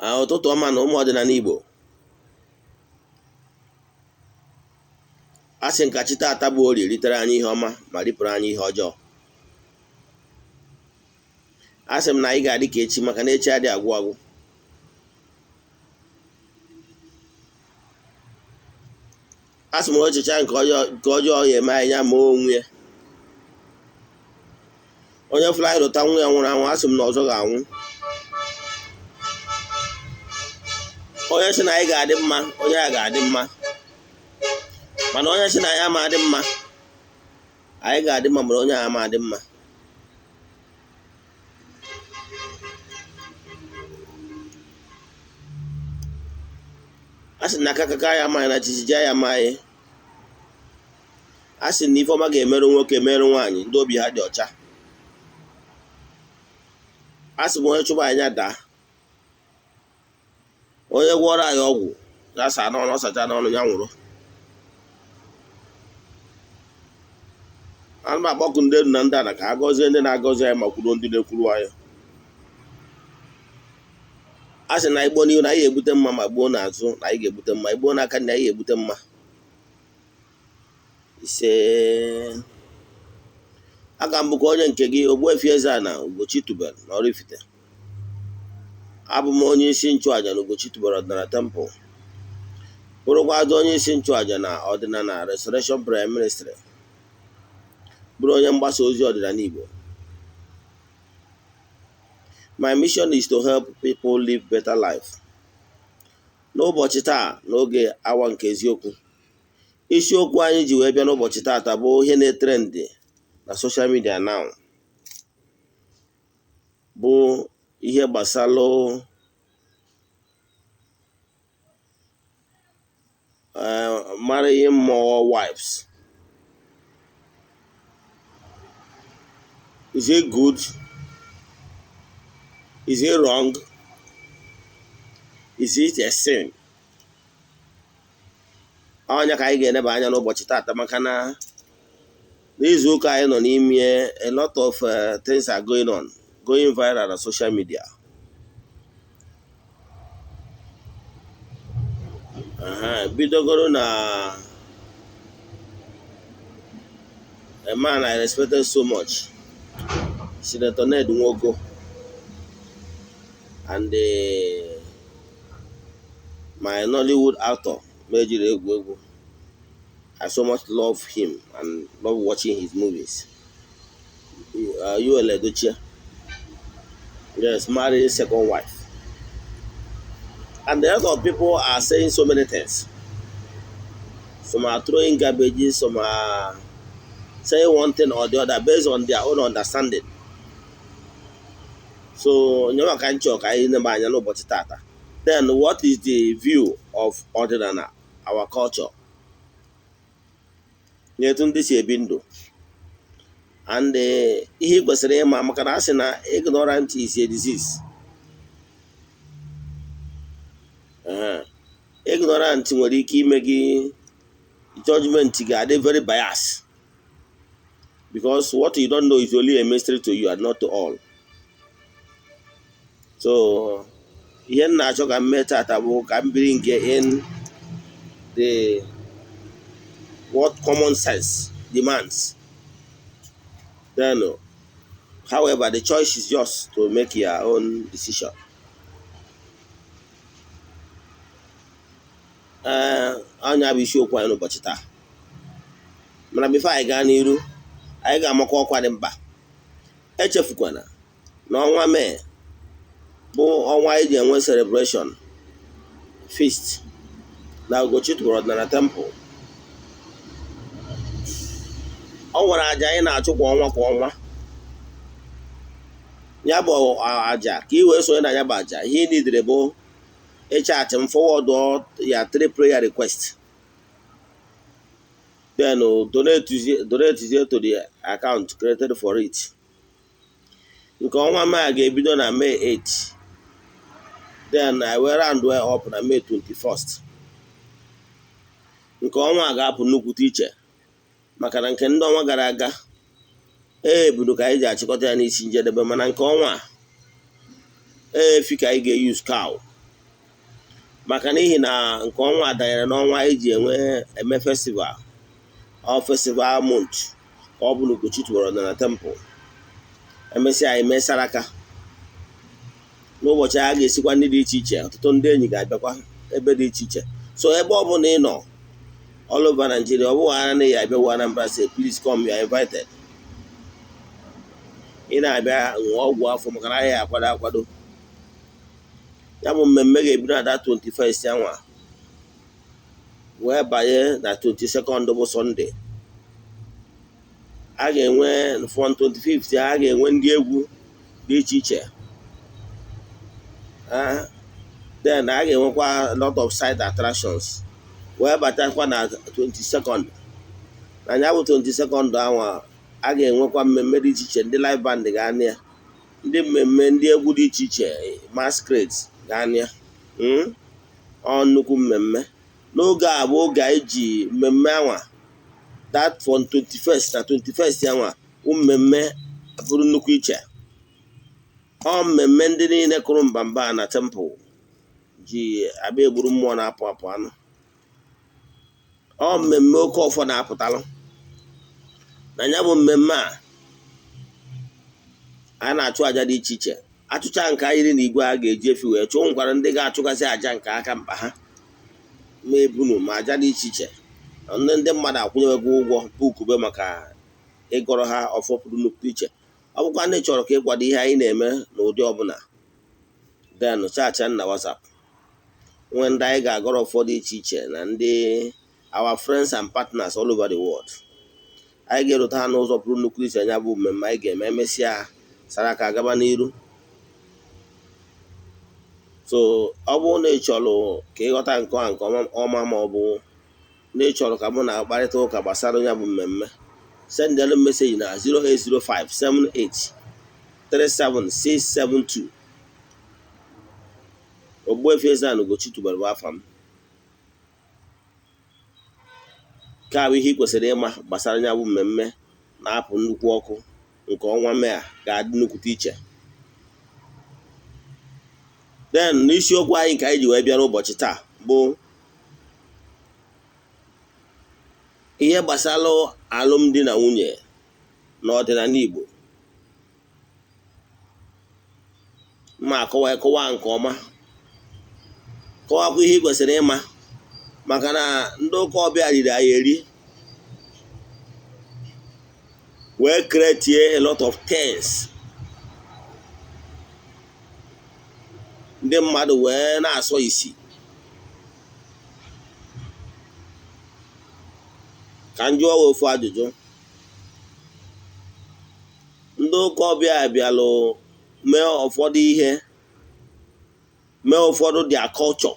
Ụtụtụ ọma na ụmụ ọdịnala Igbo. A sị nka chi taata bụ Orie ritere anyị ihe ọma ma ripụrụ anyị ihe ọjọọ. A sị m na anyị ga-adị ka echi maka na echi adị agwụ agwụ. A sị m echicha nke ọjọọ ya eme anyị ya ma onwe ya. Onye fụrụ anyị lụta nwa ya nwụrụ anwụ, a sị m na ọzọ ga-anwụ. Onye sị na anyị ga-adị mma, onye a ga-adị mma. Mana onye sị na anyị ama adị mma, anyị ga-adị mma, mana onye a ama adị mma. A sị na aka kaka ya amaghị na jijiji ya amaghị. A sị na ife ọma ga-emerụ nwoke, merụ nwaanyị, ndị obi ha dị ọcha. A sị m onye chụba anyị daa, onye gwọrọ anyị ọgwụ ya saa n'ọnụ, ọ sacha n'ọnụ ya nwụrụ. Ana m akpọku ndị elu na ndị ala ka ha gọzie ndị na-agọzi anyị ma kwuru ndị na-ekwuru anyị. A sị na anyị gbuo n'ihu na anyị ga-egbute mma, ma gbuo n'azụ na anyị ga-egbute mma, anyị gbuo n'aka nri anyị ga-egbute mma. Ise. Aka m bụkwa onye nke gị, Ogbuefi Eze-Ana Ugochi tubelu na Oraifite. Abụ m onye isi nchụaja na Ugochi tubelu ọdịnala temple, bụrụkwazị onye isi nchụaja na ọdịnala Restoration Prayer Ministry, bụrụ onye mgbasa ozi ọdịnala Igbo. My mission is to help people live better life. N'ụbọchị taa, n'oge awa nke eziokwu, isiokwu anyị ji wee bịa n'ụbọchị taata bụ ihe na-etrend na social media now, bụ ihe gbasalụ marrying more wives. Is it good? Is it wrong? Is it a sin? Ọnya ka anyị ga-eneba anya n'ụbọchị taata, maka na n'izu ụka anyị nọ n'ime, a lot of things are going on, going viral na social media. Bidogoro na a man I respected so much, Senator Ned Nwoko, and my Nollywood actor mejiri egwu egwu. I so much love him and love watching his movies. Yul Edochie, yes, married second wife. And a lot of people are saying so many things. Some are throwing garbages, some are saying one thing or the other based on their own understanding. So, nyewa ka nchọ ka anyị neba anya n'ụbọchị tata. Then what is the view of ọdịnala, our culture? N'etu ndị si ebi ndụ. And ihe ị kwesịrị ịma, maka na a sị na ignorant is a disease. Ignorant nwere ike ime gị judgment ga-adị very biased, because what you don't know is only a mystery to you and not to all. So ihe m na-achọ ka m mee tata bụ ka m bring in the what common sense demands. Then, however, the choice is yours to make your own decision. Ee, anya bụ isiokwu anyị n'ụbọchị taa. Mana before anyị gaa n'iru, anyị ga-amakwa ọkwa dị mkpa. Echefukwana na ọnwa Mee bụ ọnwa anyị ji enwe celebration feast na Ugochi tubelu ọdịnala temple. Ọ nwere àjà anyị na-achụ kwa ọnwa kwa ọnwa. Ya bụ àjà, ka ị wee sonye na ya bụ àjà, ihe ị nidere bụ ịchat m, forward ya three prayer request, then donate to the account created for it. Nke ọnwa May ga-ebido na May 8, then I will round up na May 21st. Nke ọnwa a ga-apụ nnukwute iche, maka na nke ndị ọnwa gara aga ebudo ka anyị ji achịkọta ya n'isi njedebe, mana nke ọnwa a, efi ka anyị ga-use cow. Maka n'ihi na nke ọnwa danyere n'ọnwa eji enwe eme festival, ọ festival month ka ọ bụ na Ugochi tubelu ọdịnala temple. Emesịa, anyị mee saraka. N'ụbọchị a ga-esikwa ndị dị iche iche, ọtụtụ ndị enyi ga-abịakwa ebe dị iche iche. So ebe ọ bụla ị nọ all over Nigeria, ọ bụghị ara ya abịawo Anambra State, please come, you are invited. Ị na-abịa, ṅụọ ọgwụ afọ, maka na anyị akwado akwado. Ya bụ mmemme ga-ebido na that 21st yanwa wee banye na 22nd, bụ Sunday. A ga-enwe from 25th, a ga-enwe ndị egwu dị iche iche. Then a ga-enwekwa lot of side attractions wee batakwa na 22nd. Na ya bụ 22nd anwa, a ga-enwekwa mmemme dị iche iche. Ndị live band ga-anị ya, ndị mmemme, ndị egwu dị iche iche, masquerades ga-anị ya. Ọ nnukwu mmemme n'oge a bụ oge anyị ji mmemme anwa, that from 21st na 21st anwa bụ mmemme bụrụ nnukwu iche. Ọ mmemme ndị niile kụrụ mbamba na temple ji abịa egburu mmụọ na-apụ apụ anụ. Ọ mmemme oke ọfọ na-apụtalụ na ya bụ mmemme a. A na-achụ àjà dị iche iche. Achụcha nke anyị na igwe a ga-eji efi wee chụọ, nkwara ndị ga-achụgasị àjà nke aka mkpa ha, ma ebunu, ma àjà dị iche iche. Ndị mmadụ akwụnyewego ụgwọ bukube maka ịgọrọ ha ọfọ pụrụ nnukwu iche. Ọ bụkwa ndị chọrọ ka ịkwado ihe anyị na-eme n'ụdị ọbụla, then chat na WhatsApp. Nwee ndị anyị ga-agọrọ ọfọ dị iche iche na ndị our friends and partners all over the world. Anyị ga-erute ha n'ụzọ pụrụ nnukwu iche. Anya bụ mmemme anyị ga-eme, emesịa saraka gaba n'iru. So ọ bụrụ na ị chọrọ ka ịghọta nke a nke ọma, ma ọ bụ na ị chọrọ ka mụ na kparịta ụka gbasara ya bụ mmemme, sendelu message na 0805 78 37672. Ogbuefi Eze-Ana Ugochi tubelu bụ afa m. Nke a bụ ihe ị kwesịrị ịma gbasara ya bụ mmemme na-apụ nnukwu ọkụ nke ọnwa Mee a ga-adị nnukwute iche. Then n'isiokwu anyị nke anyị ji wee bịa n'ụbọchị taa bụ ihe gbasara alụmdi na nwunye na ọdịnala Igbo. Ma akọwa akọwa nke ọma, kọwakwa ihe ị kwesịrị ịma, maka na ndị ụka ọbịa riri anyị eri wee create a lot of things. Ndị mmadụ wee na-asọ isi. Ka m jụọ ofu ajụjụ: ndị ụka ọbịa bịalụ mee ụfọdụ ihe, mee ụfọdụ their culture,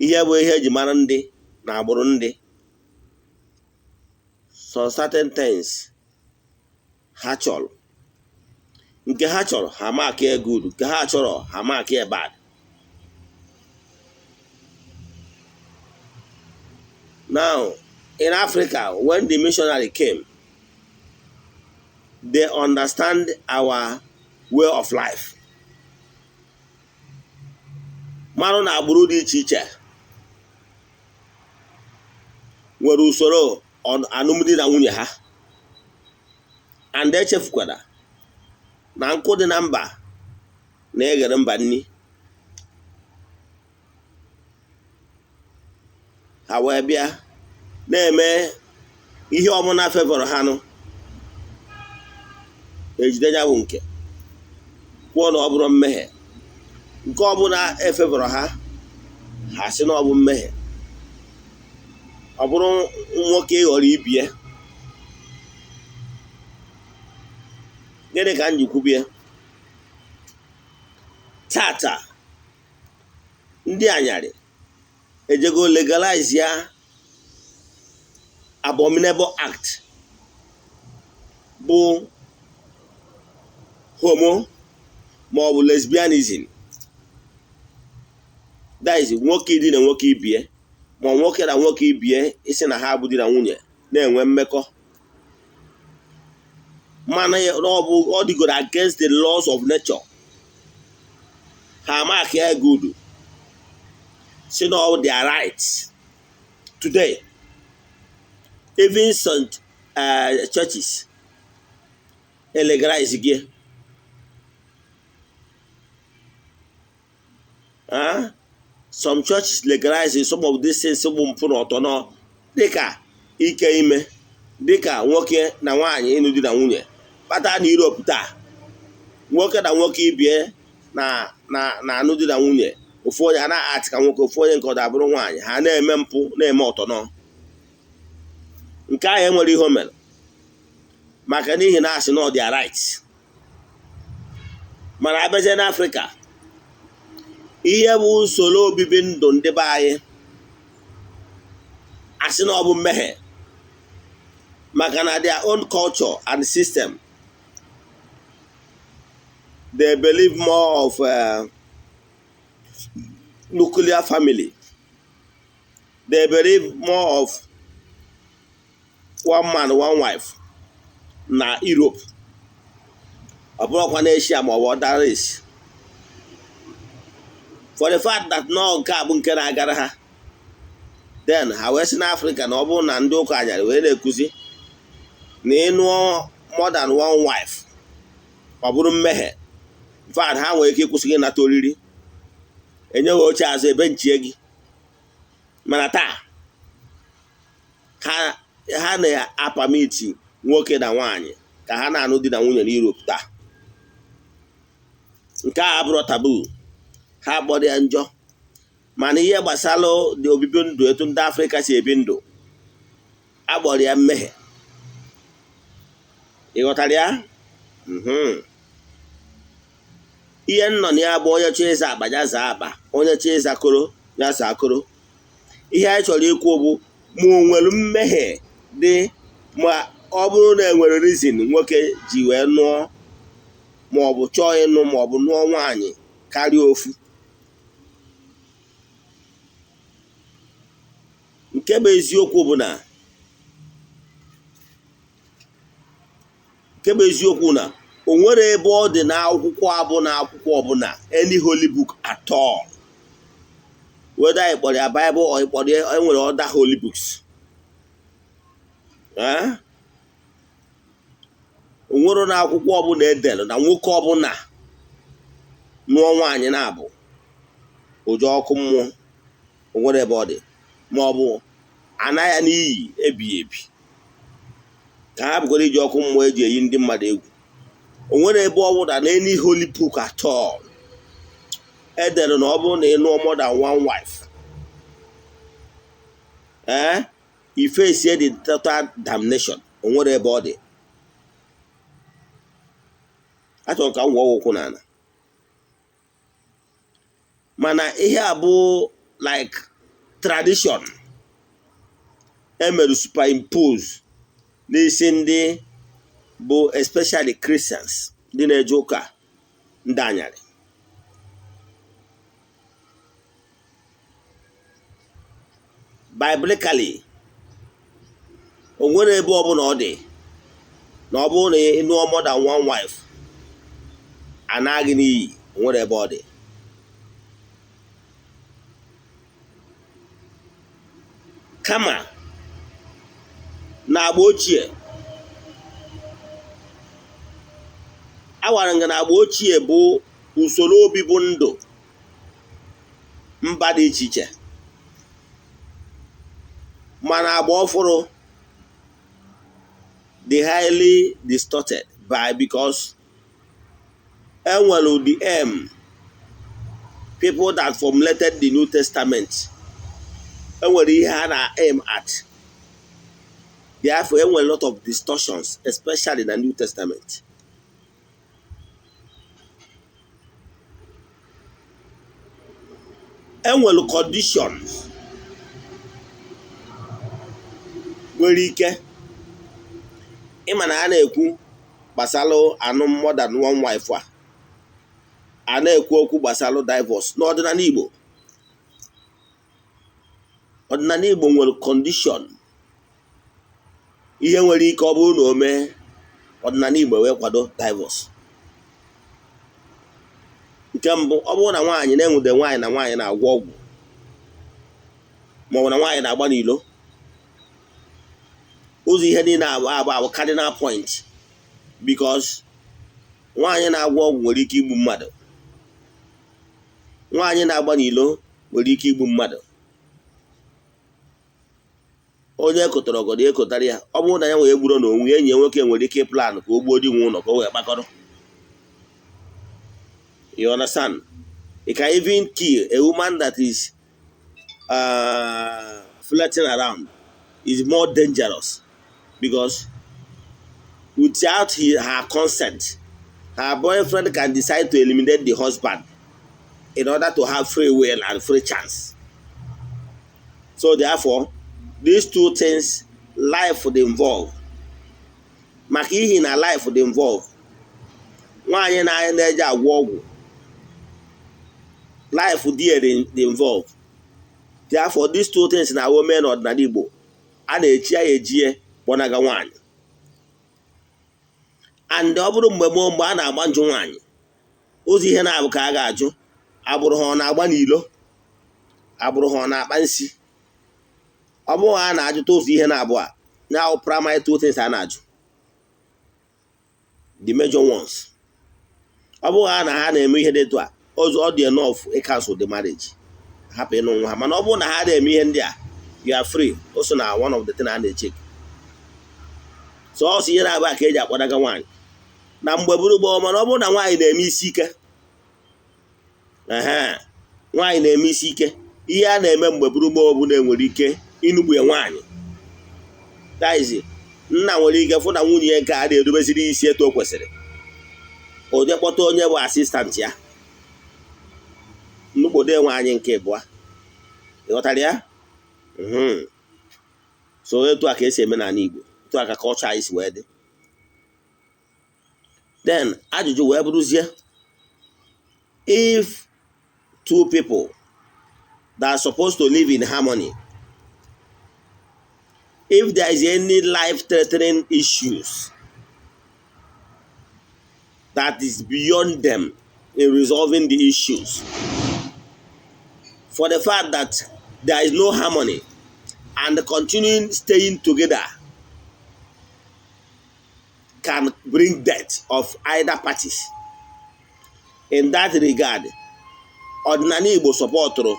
ihe bụ ihe eji mara ndị na agbụrụ ndị, some certain things ha chọrọ, nke ha chọrọ ha mark ya good, nke ha chọrọ ha mark ya bad. Now in Africa, when the missionary came, they understand our way of life, marụ na agbụrụ dị iche iche nwere usoro alụmdi na nwunye ha. And echefukwara na nkụ dị na mba na-eghere mba nni. Ha wee bịa na-eme ihe ọbụla favourọ ha nụ, ejide ya bụ nke kwuo na ọ bụrụ mmehie. Nke ọbụla efavourọ ha, ha sị na ọ bụ mmehie. Ọ bụrụ nwoke ịghọrọ ibie, gịnị ka m ji kwubie tata? Ndị anyarị ejego legalize ya abominable act bụ homo ma ọ bụ lesbianism, that is nwoke idina nwoke ibie, ma nwoke na nwoke ibie isi na ha bụ di na nwunye na-enwe mmekọ. Mana ọ bụ ọ dịgoro against the laws of nature, ha mark ya good. Si na all their rights today, even some churches legalize gị. Some churches legalize some of these things bụ mpụ na ọtọ nọ, dịka ike ime, dịka nwoke na nwaanyị ịnụ di na nwunye. Kpata na Europe taa, nwoke na nwoke ibie na na na anụ di na nwunye, ofu onye a na-atị ka nwoke, ofu onye nke ọ da-abụrụ nwaanyị, ha na-eme mpụ, na-eme ọtọ nọ. Nke ahụ enwere ihe o mere, maka n'ihi na asị na ọ dị right. Mana abịazie n'Afrịka, ihe bụ usoro obibi ndụ ndị be anyị, asị na ọ bụ mmehie, maka na their own culture and system, they believe more of nuclear family, they believe more of one man, one wife na Europe, ọ bụrụkwa na Asia ma ọ bụ other race. For the fact that nọọ nke a bụ nke na-agara ha, then ha wee sị n'Afrịka na ọ bụrụ na ndị ụka anyarị wee na-ekuzi na ịnụọ more than one wife, ọ bụrụ mmehie. In fact, ha nwere ike ịkwụsị gị nata oriri, enyeghị oche azụ ebe nchie gị. Mana taa ha na-apermit nwoke na nwaanyị ka ha na-anụ di na nwunye n'Europe taa. Nke a abụrụ taboo, ha kpọrọ ya njọ. Mana ihe gbasara dị obibi ndụ etu ndị Afrịka si ebi ndụ, akpọrọ ya mmehie. Ị ghọtara ya? Ihe nnọ na ya bụ, onye chọọ ịza akpa ya zaa akpa, onye chọọ ịza koro ya zaa koro. Ihe anyị chọrọ ikwu bụ ma o nwere mmehie dị ma ọ bụrụ na enwere reason nwoke ji wee nụọ ma ọ bụ chọọ ịnụ ma ọ bụ nụọ nwaanyị karịa ofu. Nke bụ eziokwu bụ na, nke bụ eziokwu na o nwere ebe ọ dị n'akwụkwọ abụ na akwụkwọ ọbụla, any holy book at all, whether ị kpọrọ ya Bible or ị kpọrọ ya, enwere other holy books, eh? O nwere na akwụkwọ ọbụla edere na nwoke ọbụla nụọ nwaanyị na-abụ ụjọ ọkụ mmụọ. O nwere ebe ọ dị, ma ọ bụ ana ya n'iyi ebighị ebi, ka ha bụgoro iji ọkụ mmụọ eji eyi ndị mmadụ egwu. O nwere ebe ọ bụla na any holy book at all edere na ọ bụrụ na ị nụọ more than one wife, ee, i face the total damnation. O nwere ebe ọ dị. Achọrọ ka m wụọ ụkwụ n'ala, mana ihe a bụ like tradition emere superimpose n'isi ndị bụ especially Christians, ndị na-eje ụka ndị anyarị. Biblically, o nwere ebe ọbụla ọ dị na ọ bụrụ na ị nụọ more than one wife, anaghị n'iyi. O nwere ebe ọ dị. Kama na agba ochie, agwara m gị na agba ochie bụ usoro obibi ndụ mba dị iche iche, mana agba ọfụrụ dị highly distorted by because enwere the aim, people that formulated the New Testament, enwere ihe ha na aim at. Therefore, enwere a lot of distortions, especially na New Testament. Enwere conditions nwere ike ịma na a na-ekwu gbasara anụ more than one wife, a na-ekwu okwu gbasara divorce n'ọdịnala Igbo. Ọdịnala Igbo nwere condition ihe nwere ike ọ bụrụ na o mee, ọdịnala Igbo wee kwado divorce. Nke mbụ, ọ bụrụ na nwaanyị na-enwude nwaanyị na nwaanyị na-agwọ ọgwụ. Maọbụ na nwaanyị na-agba n'ilo. Ụzọ ihe niile abụ abụ abụ cardinal point, because nwaanyị na-agwọ ọgwụ nwere ike igbu mmadụ, nwaanyị na-agba n'ilo nwere ike igbu mmadụ. Onye ekotara ọgọdọ ekotara ya. Ọ bụrụ na ya nwere egburo na onwe ya, enyi ya nwoke nwere ike plan ka o gbuo di nwe ụlọ ka o wee kpakọrọ. You understand? It can even kill a woman that is flirting around is more dangerous, because without her consent, her boyfriend can decide to eliminate the husband in order to have free will and free chance. So therefore, these two things, life dị involve. Maka ihi na life dị involve, nwaanyị na-eje agwọ ọgwụ, life dị involve. Therefore, these two things na awụ mee n'ọdịnala Igbo, a na-echi ya ejie kpọnaga nwaanyị. And ọ bụrụ mgbe gboo, mgbe a na-agba njụ nwaanyị, ụzọ ihe na-abụ ka a ga-ajụ: agbụrụ ha ọ na-agba n'ilo, agbụrụ ha ọ na-akpa nsi? Ọ bụrụ ha na-ajụta ụzọ ihe na-abụ a now, primary two things a na-ajụ, the major ones. Ọ bụrụ ha na ha na-eme ihe dị etu a, ụzọ ọ dị enough cancel the marriage, hapụ ịnụ nwa ha. Mana ọ bụrụ na ha na-eme ihe ndị a, you are free. O so na one of the thing a na-echeck. So ọsọ ihe na-abụ ka eji akpọdaga nwaanyị na mgbe buru gboo. Mana ọ bụrụ na nwaanyị na-eme isi ike, ehe, nwaanyị na-eme isi ike, ihe a na-eme mgbe buru gboo bụ na enwere ike inugbu ya nwaanyị. Daizi nna nwere ike fụ na nwunye ya nke a na-erubeziri isi etu o kwesịrị, ụdị kpọta onye bụ assistant ya nnukwu nwaanyị nke ịbụa. Ịghọtara ya? So etu a ka esi eme n'ala Igbo, etu a ka culture anyị si wee dị. Then ajụjụ wee bụrụzie, if two people that are supposed to live in harmony, if there is any life threatening issues that is beyond them in resolving the issues, for the fact that there is no harmony and continuing staying together can bring death of either parties, in that regard, ọdịnala Igbo supportụrụ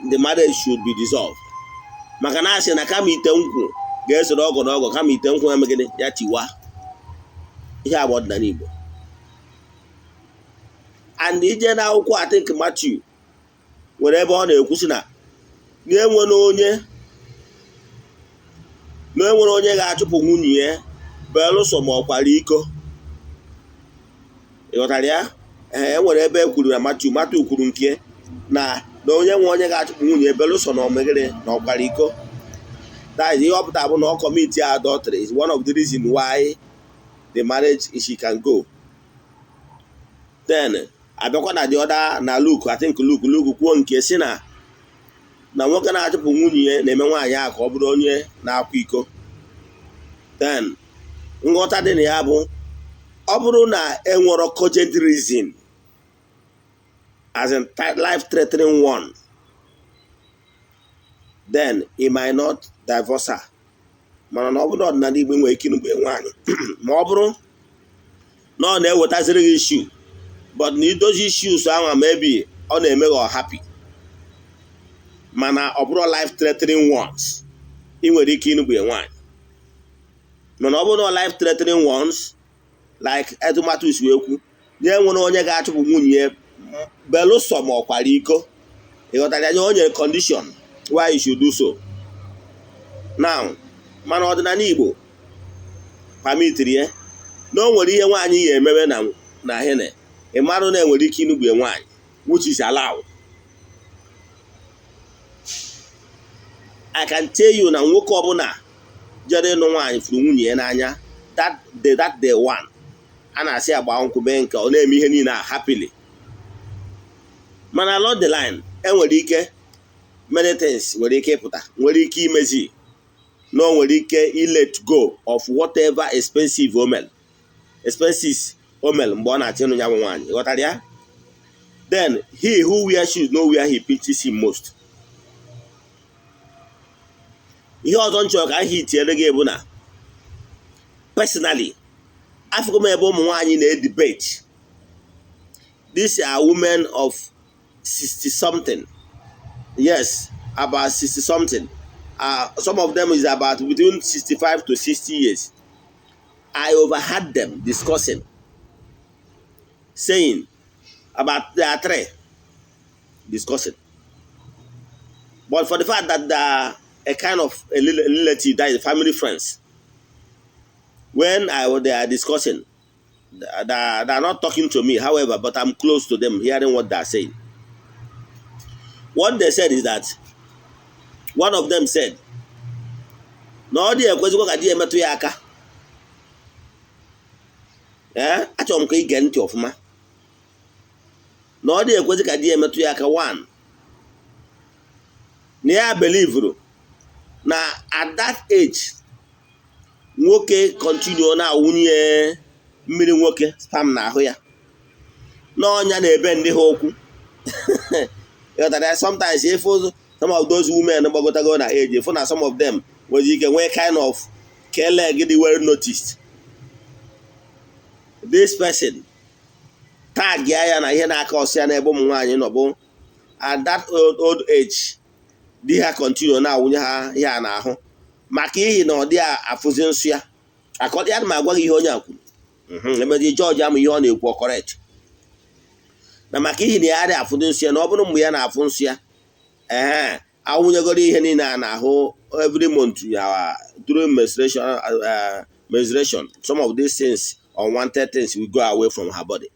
the marriage should be dissolved, maka na asị na kama ite nkwụ ga-esoro ọgọ na ọgọ, kama ite nkwụ emegide ya tiwa. Ihe a bụ ọdịnala Igbo. And ije na akwụkwọ, I think Matthew nwere ebe ọ na-ekwusi na na-enwere onye ga-achụpụ nwunye ya belụsọ ma ọ kwara iko. Ị ghọtara ya? Ee, e nwere ebe e kwuru na Matthew kwuru nke na onye nwe onye ga-achụpụ nwunye ya belụsọ na omegịrị na ọ kwara iko. That is, ihe ọ pụtara bụ na ọ commit adultery is one of the reason why the marriage she can go. Then abịakwa na the other, na Luke, I think Luke kwuo nke si na nwoke na-achụpụ nwunye ya na-eme nwaanyị ahụ ka ọ bụrụ onye na-akwa iko. Then nghọta dị na ya bụ, ọ bụrụ na enwero cogent reason, as in life threatening one, then he might not divorce her. Mana na ọ bụrụ na ọdịnala Igbo nwere ike ịnụgbe nwaanyị ma ọ bụrụ na ọ na-ewetaziri gị issue, but na idozi issues ahụ, maybe ọ na-eme gị happy, mana ọ bụrụ life threatening ones, ị nwere ike ịnụgbe nwaanyị. Mana ọ bụrụ na life threatening ones, like etu si wee kwu, na enwere onye ga-achụpụ nwunye ya belụsọ ma ọ kwara iko. Ịghọtara anya o nyere condition why you should do so now. Mana ọdịnala Igbo permitiri ya na o nwere ihe nwaanyị ya emewe na hene, ị marụ na enwere ike inugbe nwaanyị, which is allowed. I can tell you na nwoke ọbụla jere ịnụ nwaanyị fụrụ nwunye ya n'anya that day one a na-asị agba nkwụ mee nke ọ na-eme ihe niile a happily. Mana along the line, enwere ike many things nwere ike ịpụta, nwere ike imezi na o nwere ike let go of whatever expensive o mere, expenses o mere mgbe ọ na-achọ ịnụ ya bụ nwaanyị. Ghọtara ya? Then he who wear shoes know where he pinches him most. Ihe ọzọ m chọrọ ka m hitiere gị bụ na personally, afụgo m ebe ụmụ nwaanyị na-edebate. These are women of 60 something, yes, about 60 something. Some of them is about between 65 to 60 years. I overheard them discussing, saying about, there are three discussing, but for the fact that they are a kind of a relative, that is family friends, when I they are discussing, they are not talking to me, however, but I'm close to them, hearing what they are saying. What they said is that one of them said na ọ dị ekwezikwa ka di ya emetụ ya aka. Ee, achọrọ m ka ige ntị ọfụma. Na ọ dị ekwezi ka di ya emetụ ya aka, one, na ya believeru na at that age, nwoke continue na-awụnye mmiri nwoke, sperm n'ahụ ya, n'ọnya na-ebe ndị ha okwu. Ịghọtara ya? Sometimes if some of those women gbagotago na age, fụ na some of them nwere ike nwee kind of k-leg dị well noticed. This person tag ya na ihe na-aka ọsọ ya n'ebe ụmụ nwaanyị nọ bụ at that old, old age, di ha continue na-awụnye ha ihe a n'ahụ maka ihi na ọ dị afụzi nsọ ya akọ ya. Ma agwa gị ihe onye a kwuru, emezi jọji ama ihe ọ na-ekwu, ọ correct, na maka ihi na ya adịghị afụzi nsọ ya, na ọ bụrụ mgbe ya na-afụ nsọ ya, ee, awụnyegoro ihe niile a na-ahụ every month ya during menstruation, some of these things, unwanted things, will go away from her body.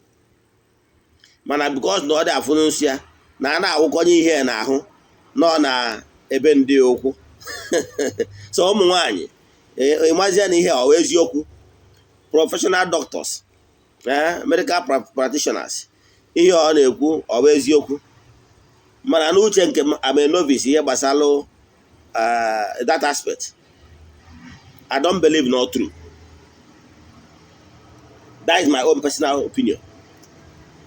Mana because na ọ dị afụ nsọ ya, na a na-awụkọnye ihe n'ahụ nọ na ebe ndị ụkwụ. So ụmụ nwanyị, ịmazie na ihe ọ bụ eziokwu. Professional doctors, medical practitioners, ihe ọ na-ekwu ọ bụ eziokwu? Mana n'uche nke m, I'm a novice ihe gbasara that aspect. I don't believe not true. That is my own personal opinion,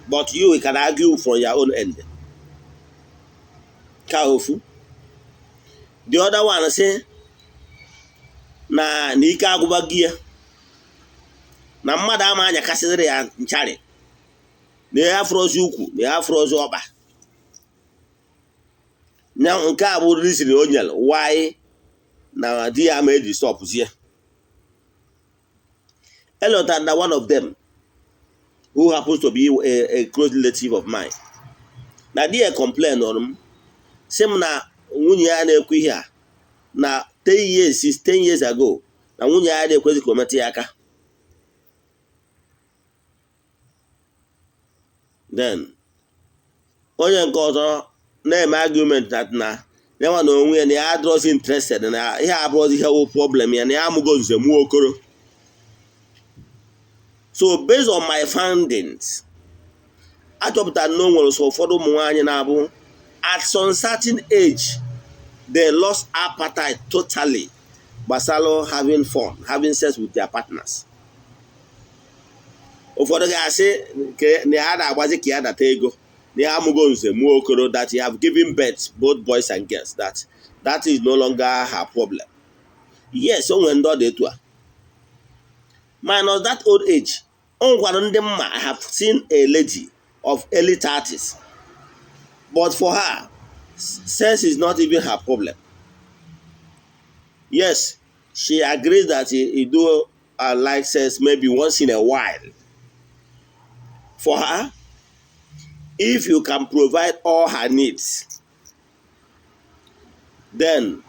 but you can argue from your own end. Ka ofu, the other one say na ike agwụba gị ya, na mmadụ ama anyakasịrị ya ncharị, na ya afụrọzi ukwu, na ya afụrọzi ọkpa. Nke a bụ reason o nyere why na di ya ama eji stopzie. Elota na one of them who happens to be a close relative of mine, na di ya complain ọrụ m, sị m na nwunye ya na-ekwu ihe a na 10 years, since 10 years ago, na nwunye ya na-ekwezi ka o metụ ya aka. Then onye nke ọzọ na-eme argument that na ya na onwe ya na ya adịrọzi interested na ihe, abụrọzi ihe wụ problem ya, na ya amụgo nze mụọ okoro. So based on my findings, achọpụtara na o nwere so ụfọdụ ụmụ nwaanyị na-abụ at some certain age, they lost appetite totally gbasara having fun, having sex with their partners. Ụfọdụ ga-asị na ya na-agbazi ka ya data ego, na ya amụgo nze mụọ okoro, that you have given birth both boys and girls, that that is no longer her problem. Yes, o nwere ndị ọ dị etu a. Minus that old age, o nwekwara ndị mma. I have seen a lady of early 30s, but for her, sex is not even her problem. Yes, she agrees that he do like sex maybe once in a while. For her, if you can provide all her needs, then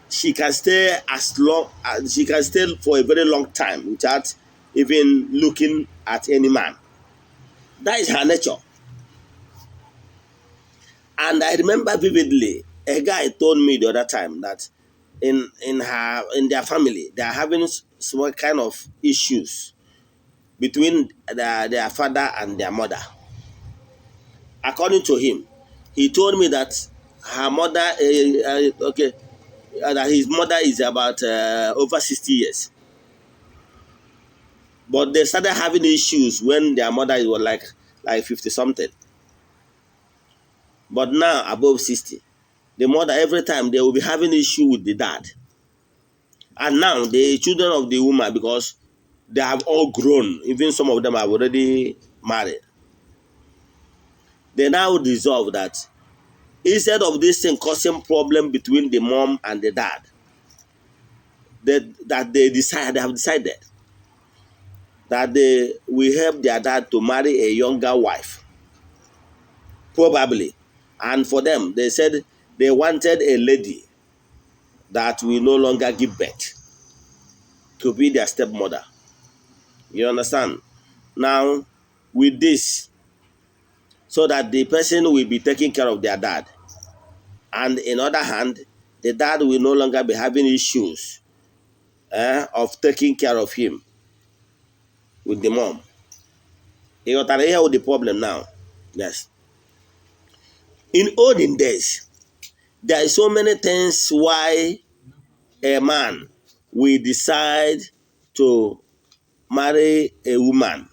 she can stay as long as she can stay for a very long time without even looking at any man. That is her nature. And I remember vividly, a guy told me the other time that in their family, they are having some kind of issues between their father and their mother. According to him, he told me that her mother, okay, that his mother is about over 60 years. But they started having issues when their mother was like 50 something. But now above 60, the mother, every time they will be having issue with the dad. And now the children of the woman, because they have all grown, even some of them have already married, they now resolve that instead of this thing causing problem between the mom and the dad, that they have decided that they will help their dad to marry a younger wife, probably. And for them, they said they wanted a lady that will no longer give birth to be their stepmother. You understand? Now, with this, so that the person will be taking care of their dad. And in other hand, the dad will no longer be having issues of taking care of him with the mom. You got here with the problem now. Yes. In olden days, there are so many things why a man will decide to marry a woman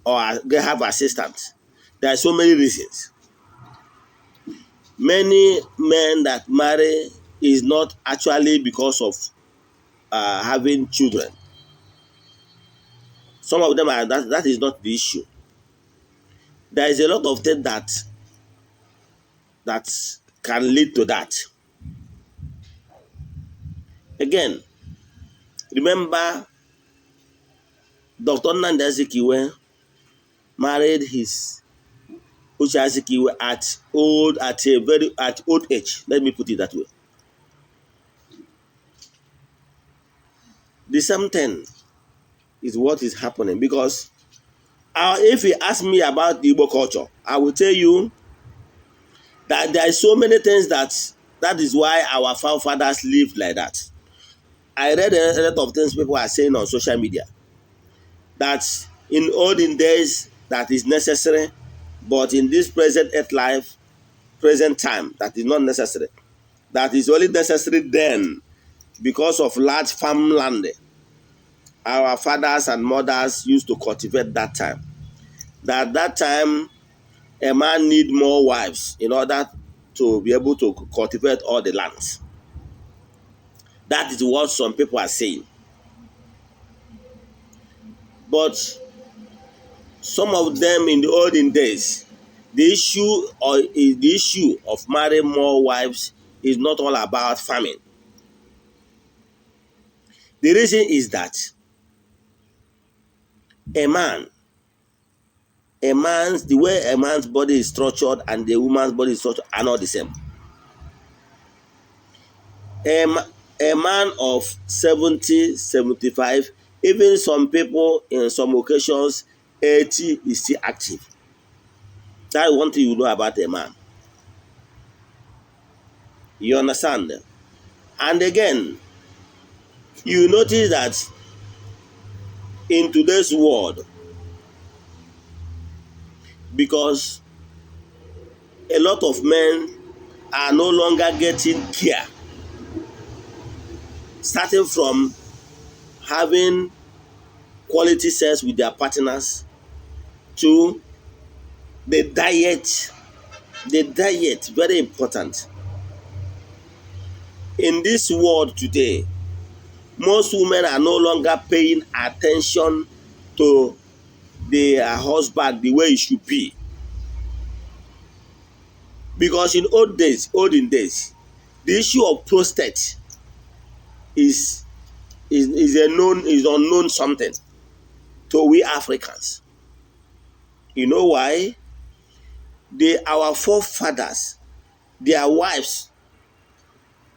or have assistance. There are so many reasons. Many men that marry is not actually because of having children. Some of them are that is not the issue. There is a lot of things that can lead to that. Again, remember Dr. Nnamdi Azikiwe married his Uche Azikiwe at old age. Let me put it that way. The same thing is what is happening, because if you ask me about the Igbo culture, I will tell you that there are so many things that is why our forefathers lived like that. I read a lot of things people are saying on social media that in olden days that is necessary, but in this present earth life, present time, that is not necessary. That is only necessary then because of large farmland our fathers and mothers used to cultivate that time. That time, a man need more wives in order to be able to cultivate all the lands. That is what some people are saying. But some of them in the olden days, the issue of marrying more wives is not all about farming. The reason is that the way a man's body is structured and the woman's body is structured are not the same. A man of 70, 75, even some people in some occasions, 80 is still active. That's one thing you know about a man. You understand? And again, you notice that in today's world, because a lot of men are no longer getting care, starting from having quality sex with their partners to the diet. The diet, very important. In this world today, most women are no longer paying attention to their husband the way it should be. Because in olden days, the issue of prostate is unknown something to we Africans. You know why? Our forefathers, their wives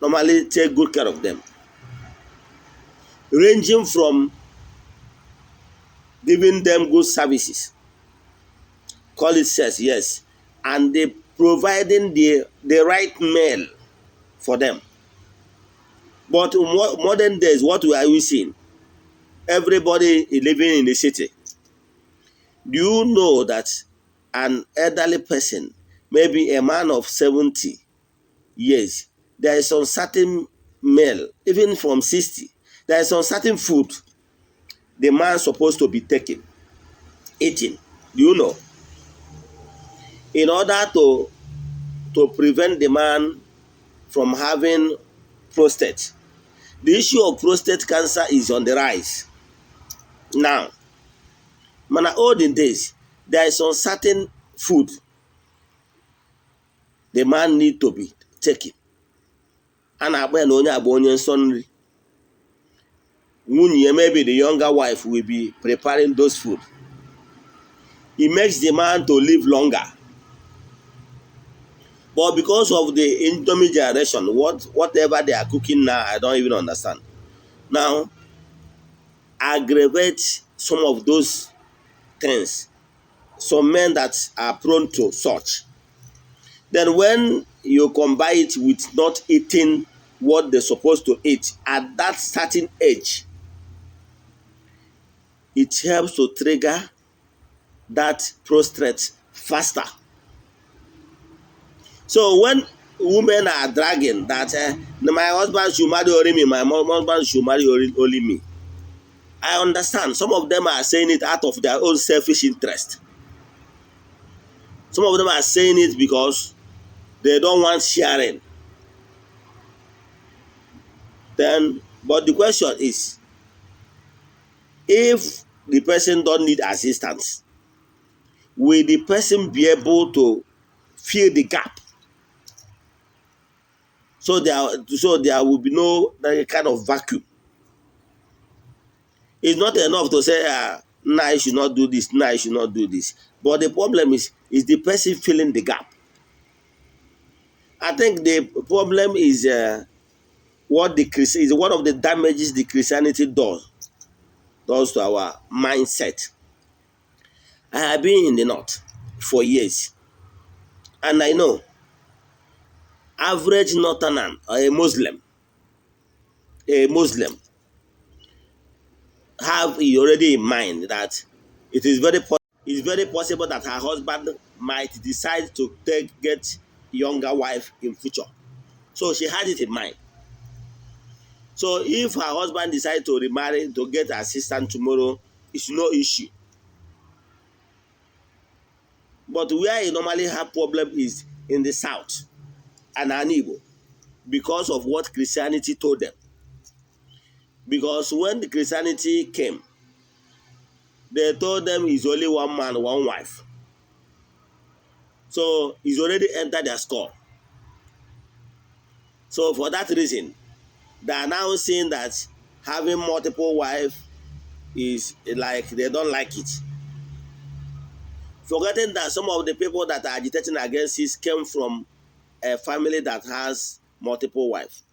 normally take good care of them, ranging from giving them good services, call it sex, yes, and they providing the right meal for them. But in modern days, what are we seeing? Everybody is living in the city. Do you know that an elderly person, maybe a man of 70 years, there is some certain meal, even from 60, there is some certain food the man supposed to be taking, eating. Do you know? In order to prevent the man from having prostate. The issue of prostate cancer is on the rise now. Mana olden days, there is some certain food the man need to be taking. A na-akpọ ya na onye abụ onye nsọ nri. Nwunye ya, maybe the younger wife, will be preparing those food. It makes the man to live longer. But because of the Indomie generation, whatever they are cooking now, I don't even understand. Now, aggravate some of those things. Some men that are prone to such. Then when you combine it with not eating what they're supposed to eat at that certain age, it helps to trigger that prostate faster. So when women are dragging that my husband should marry only me, my husband should marry only me, I understand some of them are saying it out of their own selfish interest. Some of them are saying it because they don't want sharing. Then, but the question is, if the person don't need assistance, will the person be able to fill the gap? So there will be no kind of vacuum. It's not enough to say, nah, I should not do this, nah, I should not do this. But the problem is the person filling the gap? I think the problem is is one of the damages the Christianity does to our mindset. I have been in the north for years, and I know average northerner or a Muslim have already in mind that it is very it's very possible that her husband might decide to get younger wife in future. So she had it in mind. So if her husband decides to remarry to get assistance tomorrow, it's no issue. But where you normally have problem is in the south and Igbo, because of what Christianity told them. Because when the Christianity came, they told them it's only one man, one wife. So it's already entered their score. So for that reason, they are now seeing that having multiple wives is like they don't like it. Forgetting that some of the people that are agitating against this came from a family that has multiple wives.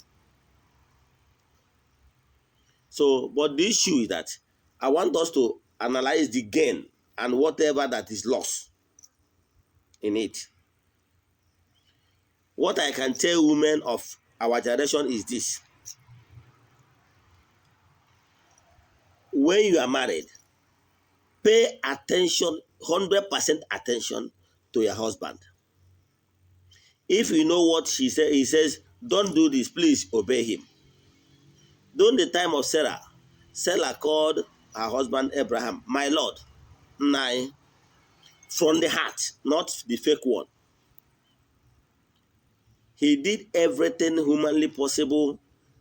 So, but the issue is that I want us to analyze the gain and whatever that is lost in it. What I can tell women of our generation is this. When you are married, pay attention, 100% attention to your husband. If you know what she says, he says, don't do this, please obey him. During the time of Sarah, Sarah called her husband Abraham, my Lord, nine, from the heart, not the fake one. He did everything humanly possible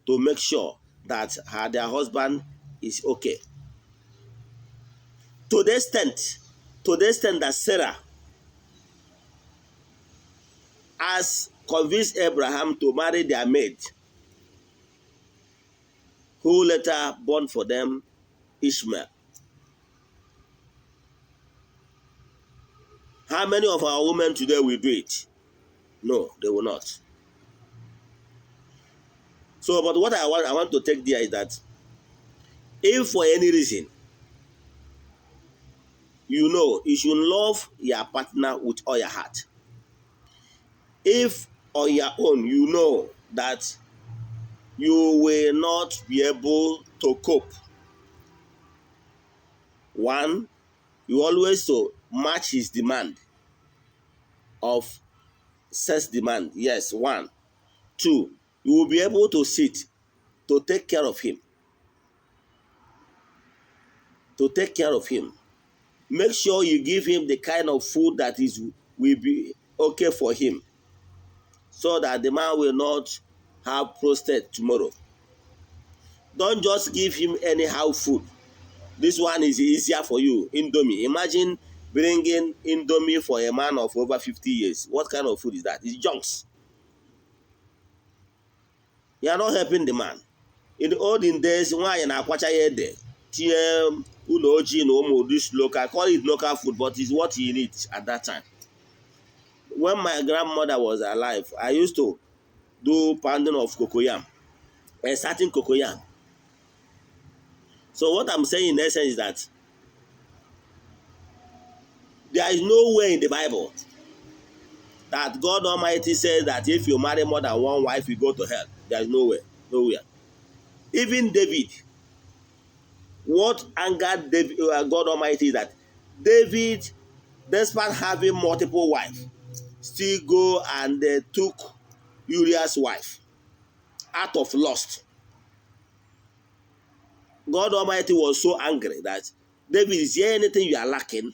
to make sure that their husband is okay. To the extent that Sarah has convinced Abraham to marry their maid, who later born for them Ishmael. How many of our women today will do it? No, they will not. So, but what I want to take there is that if for any reason, you know, you should love your partner with all your heart. If on your own you know that you will not be able to cope, one, you always to match his demand of sex demand. Yes, one. Two, you will be able to sit to take care of him. To take care of him. Make sure you give him the kind of food that is will be okay for him, so that the man will not have prostate tomorrow. Don't just give him anyhow food. This one is easier for you. Indomie. Imagine bringing Indomie for a man of over 50 years. What kind of food is that? It's junks. You are not helping the man. In the olden days, nwaanyị na-akwacha ya ede, tinye ụlọ ojii na ụmụ this local, call it local food, but it's what he needs at that time. When my grandmother was alive, I used to do pounding of cocoyam, a certain cocoyam. So what I'm saying in essence is that there is no way in the Bible that God Almighty says that if you marry more than one wife, you go to hell. There is nowhere, nowhere. Even David, what angered David, God Almighty is that David, despite having multiple wives, still go and took Uriah's wife out of lust. God Almighty was so angry that, "David, is there anything you are lacking?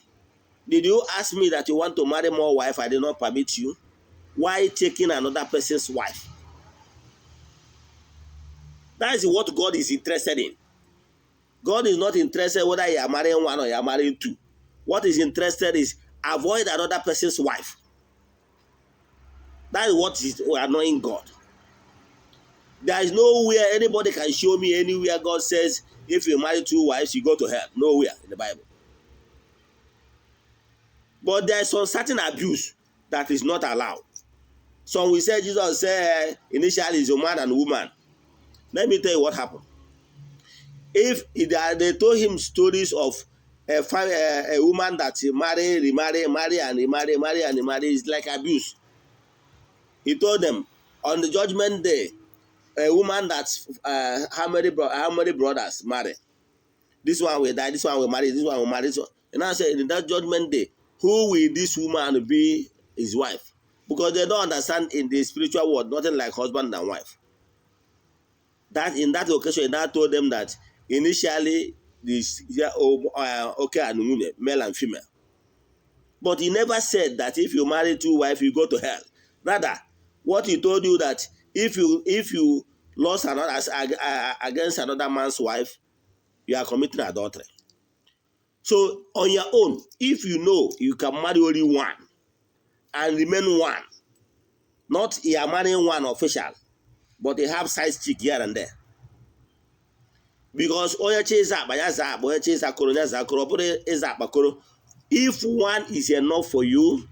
Did you ask me that you want to marry more wife? I did not permit you. Why taking another person's wife?" That is what God is interested in. God is not interested whether you are marrying one or you are marrying two. What is interested is avoid another person's wife. That is what is annoying God. There is nowhere anybody can show me anywhere God says if you marry two wives, you go to hell. Nowhere in the Bible. But there is some certain abuse that is not allowed. Some will say Jesus said initially is a man and woman. Let me tell you what happened. If they told him stories of a woman that he marry, remarry, marry and remarry, marry and remarry, is like abuse. He told them on the judgment day, a woman that how many brothers marry? This one will die, this one will marry, this one will marry. This one. And I said, in that judgment day, who will this woman be his wife? Because they don't understand in the spiritual world, nothing like husband and wife. That in that occasion, he now told them that initially this, yeah, oh, okay and nwunye, male and female. But he never said that if you marry two wives, you go to hell. Rather, what he told you that if you lost another against another man's wife, you are committing adultery. So on your own, if you know you can marry only one and remain one, not you are marrying one official, but you have side chick here and there. Because onye chi ịza akpa ya zaa akpa, onye chi ịza koro ya zaa koro, ọ bụrụ ịza akpa koro. If one is enough for you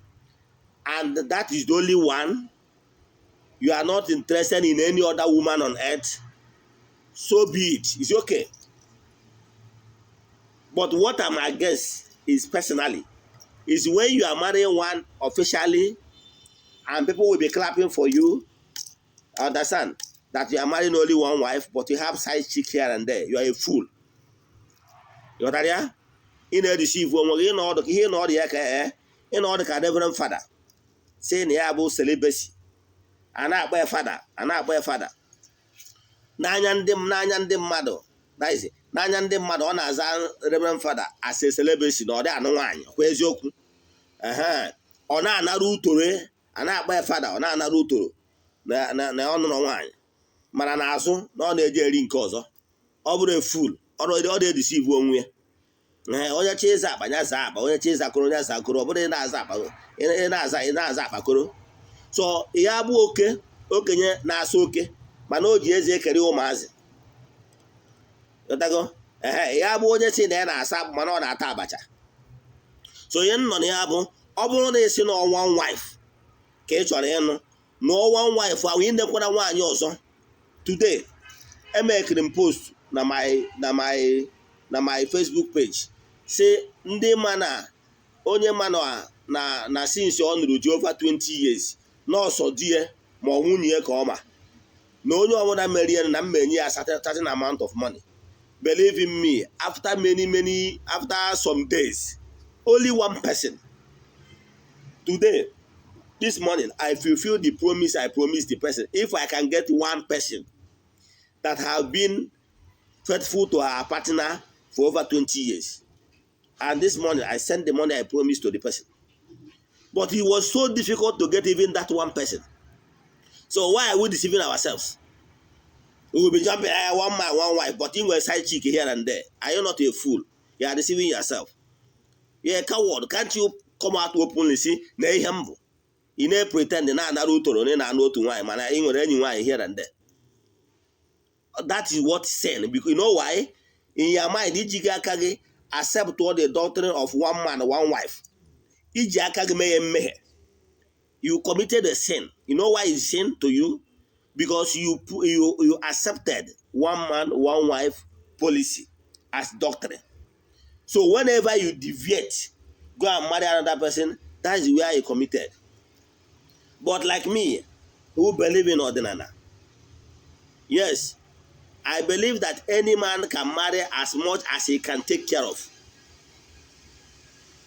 and that is the only one, you are not interested in any other woman on earth, so be it. It's okay. But what I'm against is personally is when you are marrying one officially and people will be clapping for you. Understand that you are marrying only one wife, but you have side chick here and there. You are a fool. You got that, yeah? Ị na-edeceive onwe gị ịnọ ọdụ ka ihe ịnọ ọdụ ya ka ee ịnọ ọdụ ka reverend father si na ya bụ celibacy, a na-akpọ ya fada, a na-akpọ ya fada n'anya ndị mmadụ. That is, n'anya ndị mmadụ ọ na-aza reverend father as a celibacy na ọ dị anụ nwaanyị kwa eziokwu. Ehe, ọ na-anara utoro, a na-akpọ ya fada, ọ na-anara utoro na ọ nụrụ nwaanyị, mana n'azụ na ọ na-eji eri nke ọzọ. Ọ bụrụ a fool, ọ na-edeceive onwe ya. Ee, onye chi ịza akpa ya zaa akpa, onye chi ịza koro ya zaa koro, ọ bụrụ ị na-aza akpa ị na-aza akpakoro. So ya bụ oke okenye na-asa oke, mana o ji eze ekere ụmụazị. Ghọtago? Ehe, ya bụ onye si na ya na-asa akpụ mana ọ na-ata abacha. So ihe m nọ na ya bụ, ọ bụrụ na esi na one wife ka ị chọrọ ịnụ, nụọ one wife ahụ, ị nekwara nwaanyị ọzọ. Today emekiri m post na my Facebook page, si ndị ma na onye ma na since ọ nụrụ di over 20 years, nọọsụ di ya ma ọ nwunye ya ka ọ ma na onye ọbụla merie na mmenye ya certain amount of money. Believe in me, after many many, after some days, only one person today, this morning, I fulfill the promise I promised the person. If I can get one person that have been faithful to her partner for over 20 years, and this morning I sent the money I promised to the person. But it was so difficult to get even that one person. So why are we deceiving ourselves? You will be jumping, one man, one wife, but you were side chick here and there. Are you not a fool? You are deceiving yourself. You're a coward. Can't you come out openly, see na ihe m bụ? Ị na-pretend na-anara utoro na ị na-anụ otu nwaanyị, mana ị nwere enyi nwaanyị here and there. That is what sin, because you know why? In your mind, iji gị aka gị accept all the doctrine of one man, one wife. Iji aka gị mee mmehie. You committed a sin. You know why it's sin to you? Because you accepted one man, one wife policy as doctrine. So whenever you deviate, go and marry another person, that is where you committed. But like me, who believe in ọdịnala, yes, I believe that any man can marry as much as he can take care of.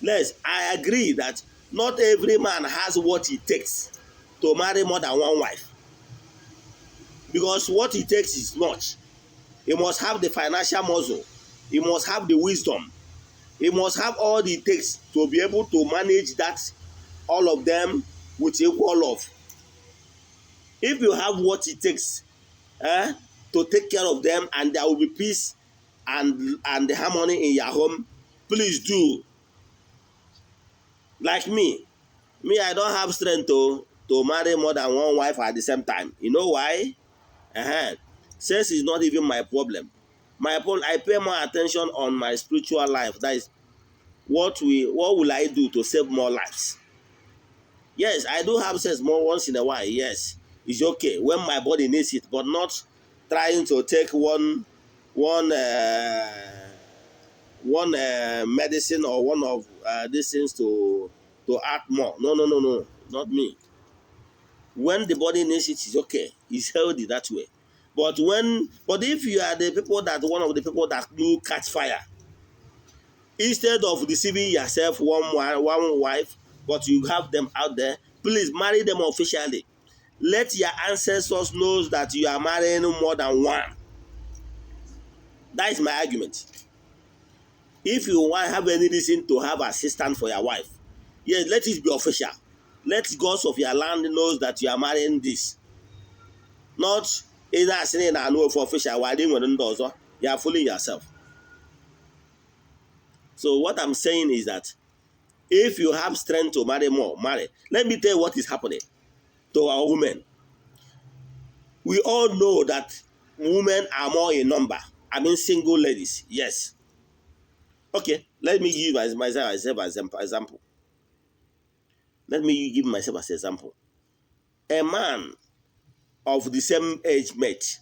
Yes, I agree that not every man has what it takes to marry more than one wife, because what it takes is much. He must have the financial muscle, he must have the wisdom, he must have all it takes to be able to manage that, all of them, with equal love. If you have what it takes to take care of them and there will be peace and harmony in your home, please do. Like me, I don't have strength to marry more than one wife at the same time. You know why? Sex is not even my problem. My problem, I pay more attention on my spiritual life. That is, what will I do to save more lives? Yes, I do have sex more once in a while. Yes, it's okay when my body needs it, but not trying to take one medicine or one of these things to add more. No, no, no, no, not me. When the body needs it, it's okay. It's healthy that way. But if you are the people that one of the people that do catch fire, instead of deceiving yourself one wife, but you have them out there, please marry them officially. Let your ancestors know that you are marrying more than one. That is my argument. If you want have any reason to have assistant for your wife, yes, let it be official. Let gods of your land knows that you are marrying this. Not ị na-asị na ị na-anụ ofu official while ị nwere ndị ọzọ. You are fooling yourself. So what I'm saying is that if you have strength to marry more, marry. Let me tell you what is happening to our women. We all know that women are more in number. I mean, single ladies, yes. Okay, let me give myself as example. Let me give myself as example. A man of the same age mate,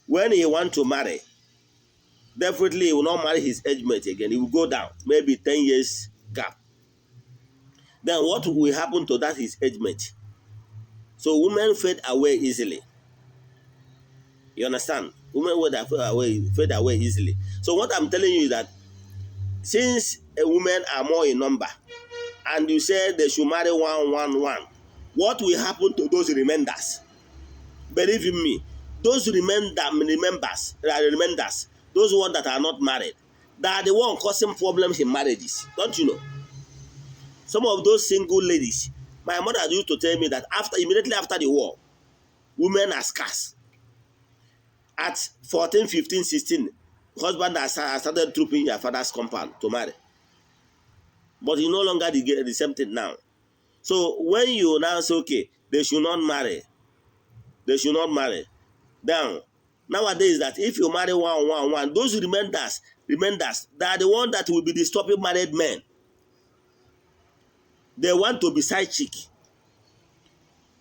when he want to marry, definitely he will not marry his age mate again. He will go down, maybe 10 years gap. Then what will happen to that his age mate? So women fade away easily. You understand? Women will fade away easily. So what I'm telling you is that since women are more in number, and you say they should marry one, one, one, what will happen to those remainders? Believe in me, those remainders, those ones that are not married, they are the one causing problems in marriages. Don't you know? Some of those single ladies, my mother used to tell me that after immediately after the war, women are scarce. At 14, 15, 16, husband has started trooping your father's compound to marry. But you no longer the same thing now. So when you now say, okay, they should not marry, they should not marry. Now, nowadays that if you marry one, one, one, those remainders, they are the one that will be disturbing married men. They want to be side chick.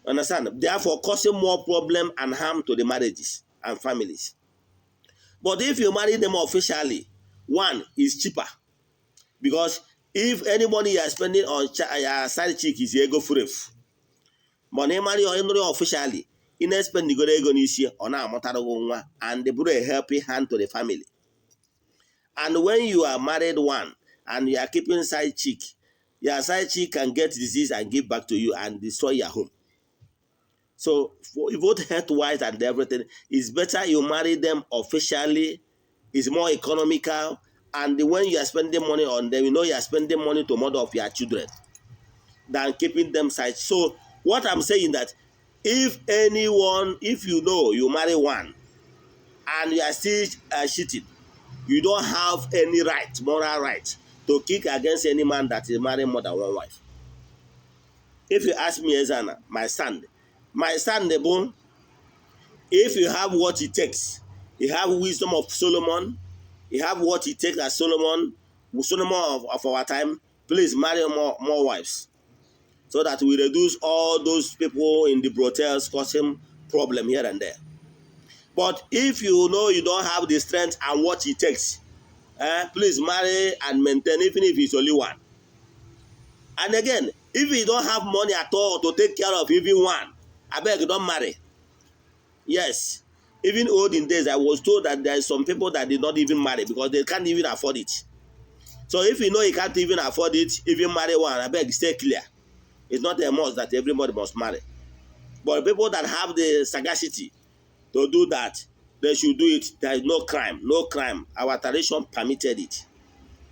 Understand? Therefore, causing more problem and harm to the marriages and families. But if you marry them officially, one is cheaper. Because if any money you are spending on your side chick is ego furu efu. Mana ị marry ịnụrụ officially, ị na-spend goro ego n'isi, ọ na-amụtara gị nwa and bụrụ a helping hand to the family. And when you are married one and you are keeping side chick, your side chick can get disease and give back to you and destroy your home. So for both health wise and everything, it's better you marry them officially. It's more economical. And when you are spending money on them, you know you are spending money to mother of your children than keeping them side. So what I'm saying that if anyone, if you know you marry one And you are still cheating, you don't have any right, moral right, to kick against any man that is marrying more than one wife. If you ask me, Ezana, my stand bụ, if you have what it takes, you have wisdom of Solomon, you have what it takes as Solomon, Solomon of our time, please marry more wives so that we reduce all those people in the brothels causing problem here and there. But if you know you don't have the strength and what it takes, please marry and maintain, even if it's only one. And again, if you don't have money at all to take care of even one, abeg, don't marry. Yes, even olden days, I was told that there are some people that did not even marry because they can't even afford it. So if you know you can't even afford it, even marry one, abeg, stay clear. It's not a must that everybody must marry. But people that have the sagacity to do that, they should do it. There is no crime, no crime. Our tradition permitted it.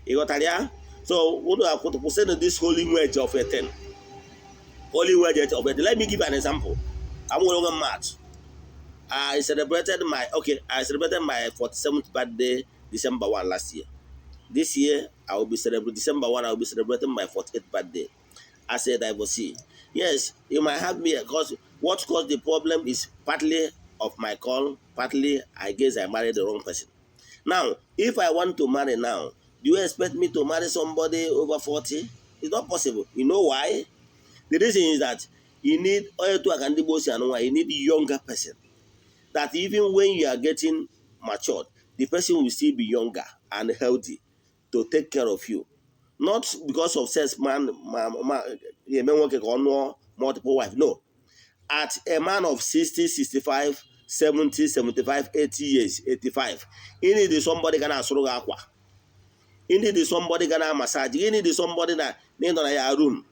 Ị ghọtara ya? So unu akwụsịnụ this holy wedge of a thing. Holy wedge of a thing. Let me give you an example. I'm onwe mmadụ. I celebrated my 47th birthday December 1 last year. This year I will be celebrating December 1, I will be celebrating my 48th birthday as a divorcee. Yes, you might have me because what caused the problem is partly of my call, partly I guess I married the wrong person. Now, if I want to marry now, do you expect me to marry somebody over 40? It's not possible. You know why? The reason is that you need otu a ka ndị gboo si anụ nwaanyị, you need younger person. That even when you are getting matured, the person will still be younger and healthy to take care of you. Not because of sex man ma eme nwoke ka ọ nụọ multiple wife. No. At a man of 60, 65, 70, 75, 80 years, 85, you need somebody ga na-asụrụ gị akwa. You need somebody ga na-massage. You need somebody na ịnọ na ya room.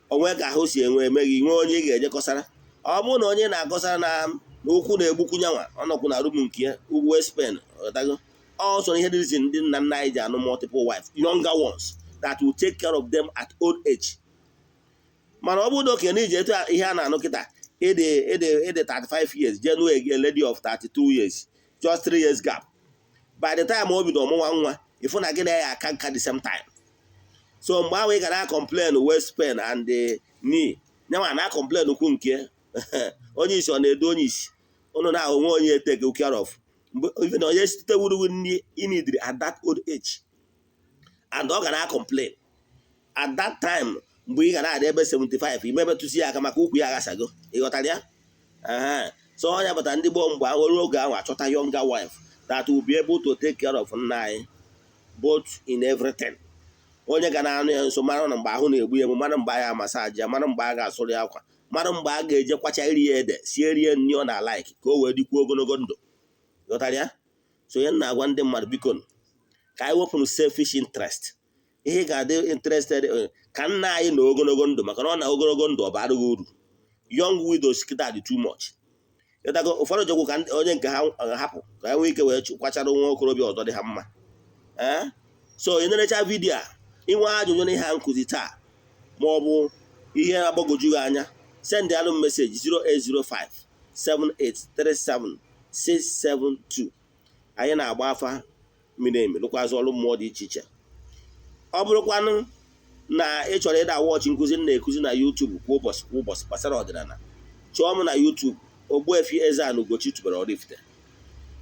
Onwe ka ahụ si enwe eme gị, nwee onye ị ga-eje kọsara. Ọ bụrụ na onye na-akọsara na ụkwụ na-egbukwu nyanwa, ọ nọkwu na room nke ya, ugwu Spain, ọtago. Also ihe reason ndị nna nna anyị ji anụ multiple wife, younger ones that will take care of them at old age. Mana ọ bụrụ na okenye iji etu ihe a na-anụ kịta, ịdị 35 years, jee nụọ a lady of 32 years, just 3 years gap. By the time o bido ọmụnwa nwa, ịfụ na gị na ya aka nka the same time. So mgbe ahụ ị ga na complain waist pain and the knee, nyanwa na complain ukwu nke onye isi, ọ na-edo onye isi ụnụ na onwe onye take care of. Even onye site wuru nri ị need at that old age, and ọ ga na complain at that time mgbe ị ga na-adị ebe 75, imebetụsi ya aka maka ukwu ya aghasago. Ị ghọtara ya? So onye bata ndị gboo mgbe ahụ oge ahụ achọta younger wife that will be able to take care of nna anyị both in everything. Onye ga na-anụ ya nso, mara na mgbe ahụ na-egbu ya egbu, mara mgbe a ga massage ya, mara mgbe a ga-asụrụ ya akwa, mara mgbe a ga-eje kwacha iri ya ede, sie rie nri ọ na-alike ka o wee dịkwuo ogologo ndụ. Ghọtara ya? So ihe m na-agwa ndị mmadụ, biko, ka anyị wepụrụ selfish interest. Ihe ga-adị interested ka nna anyị na ogologo ndụ, maka na ọ na ogologo ndụ ọ bara gị uru. Young widows kịta dị too much. Ịtago ụfọdụ jọgwụ ka onye nke ha hapụ ka ha nwee ike wee kwachara nwa okorobịa ọzọ dị ha mma. Ee, so ị nerecha video a, inwe ajụjụ n'ihe a nkụzi taa ma ọ bụ ihe agbagwoju gị anya, send alụ message 0805 7837 672. Anyị na-agba afa miri emi, lụkwazị ọrụ mmụọ dị iche iche. Ọ bụrụkwanụ na ị chọrọ ịda watch nkụzi m na-ekuzi na YouTube kwa ụbọchị kwa ụbọchị gbasara ọdịnala, chọọ m na YouTube, Ogbuefi Eze-Ana Ugochi tubelu Oraifite.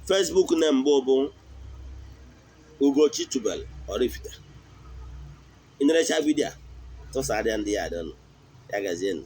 Facebook na mbụ bụ Ugochi tubelu Oraifite. Ị nerecha video a, tụsarịa ndị ya adịnụ ya gazienụ.